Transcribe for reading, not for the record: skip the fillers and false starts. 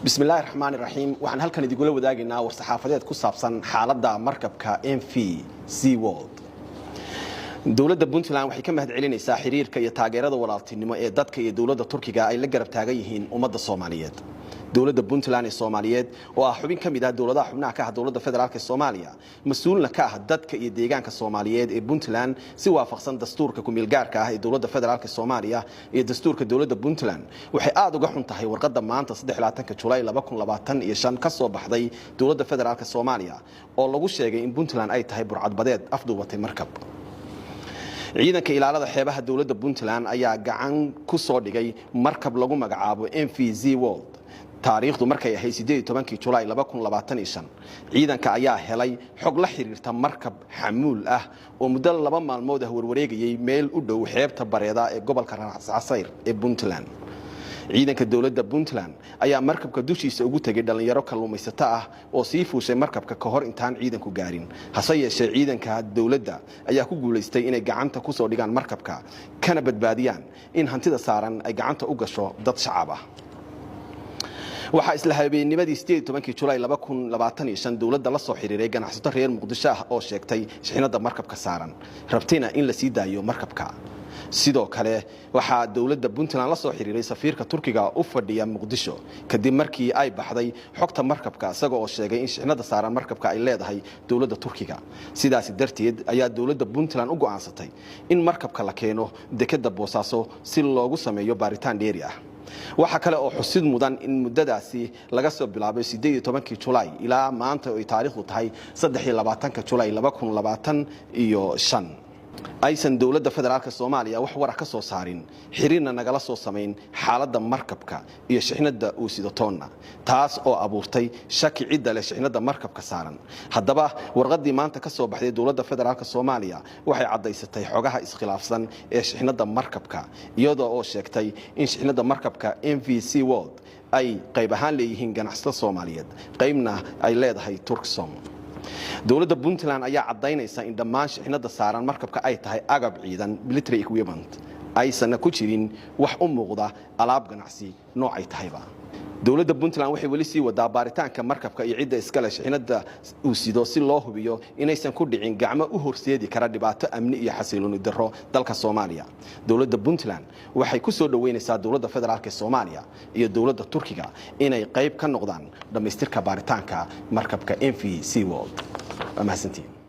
Bismillaahi raxmaani raxiim. Waxaan halkan idigula wadaagaynaa war-saxaafadeed ku saabsan xaaladda markabka MV Sea World. Dowladda Puntland waxay ka mahad celinaysaa xiriirka iyo taageerada walaaltinimo ee dadka iyo dowladda Turkiga ay la garab taagan yihiin ummadda Soomaaliyeed. Dowladda Puntland ee Soomaaliyeed, oo ah xubin ka mid ah dowladaha xubnaha ka ah Dowladda Federaalka ee Soomaaliya, mas-uulna ka ah dadka iyo deegaanka Soomaaliyeed ee Puntland, si waafaqsan dastuurka kumeelgaarka ah ee Dowladda Federaalka Soomaaliya iyo dastuurka dowladda Puntland, waxay aada uga xun tahay warqadda maanta 23-ka Julay 2025 ka soo baxday Dowladda Federaalka Soomaaliya oo lagu sheegay in Puntland ay tahay burcadbadeed afduubatay markab. Ciidanka ilaalada xeebaha dowladda Puntland ayaa gacan ku soo dhigay markab lagu magacaabo MV Sea World taariikhdu markay ahayd 18-kii Julaay 2025. Ciidanka ayaa helay xog la xiriirta markab xamuul ah oo muddo 2 maalmood ah warwareegayay meel u dhow xeebta Bareeda ee gobolka Raascasayr ee Puntland. Ciidanka dowladda Puntland ayaa markabka dushiisa ugu tegay dhallinyaro kalluumaysato ah oo sii fuushay markabka ka hor intaan ciidanku gaarin. Hase yeeshee, ciidanka dowladda ayaa ku guulaystay inay gacanta kusoo dhigaan markabka, kana badbaadiyaan in hantida saaran ay gacanta u gasho dad shacab ah. Waxaa isla habeennimadii 18-kii Julaay 2025 dowladda la soo xiriiray ganacsato reer Muqdisho ah oo sheegtay shixnadda markabka saaran, rabtina in la sii daayo markabka. Sidoo kale, waxaa dowladda Puntland la soo xiriiray safiirka Turkiga u fadhiya Muqdisho kadib markii ay baxday xogta markabka, isaga oo sheegay in shixnada saaran markabka ay leedahay dowladda Turkiga. Sidaasi darteed ayaa dowladda Puntland u go'aansatay in markabka la keeno dekadda Boosaaso si loogu sameeyo baaritaan dheeri ah. Waxaa kale oo xusid mudan in muddadaasi laga soo bilaabay 18-kii Julaay ilaa maanta ay taariikhdu tahay 23-ka Julaay 2025 aysan Dowladda Federaalka Soomaaliya wax wara ka soo saarin, xiriirna nagala soo samayn xaaladda markabka iyo shixnadda uu sido toonna, taas oo abuurtay shaki cidda leh shixnadda markabka saaran. Haddaba, warqaddii maanta ka soo baxday Dowladda Federaalka Soomaaliya waxay caddaysatay xogaha iskhilaafsan ee shixnadda markabka, iyadoo oo sheegtay in shixnadda markabka MV Sea World ay qayb ahaan leeyihiin ganacsato Soomaaliyeed, qaybna ay leedahay Turksom. Dowladda Puntland ayaa caddaynaysa in dhammaan shixnadda saaran markabka ay tahay agab ciidan, military equipment, aysanna ku jirin wax u muuqda alaab ganacsi noocay tahayba. Dowladda Puntland waxay weli sii wadaa baaritaanka markabka iyo cidda iskale shixnadda uu sido, si loo hubiyo inaysan ku dhicin gacmo u horseedi kara dhibaato amni iyo xasilooni darro dalka Soomaaliya. Dowladda Puntland waxay ku soo dhoweynaysaa Dowladda Federaalka Soomaaliya iyo dowladda Turkiga inay qayb ka noqdaan dhammaystirka baaritaanka markabka MV Sea World. Waa mahadsantiin.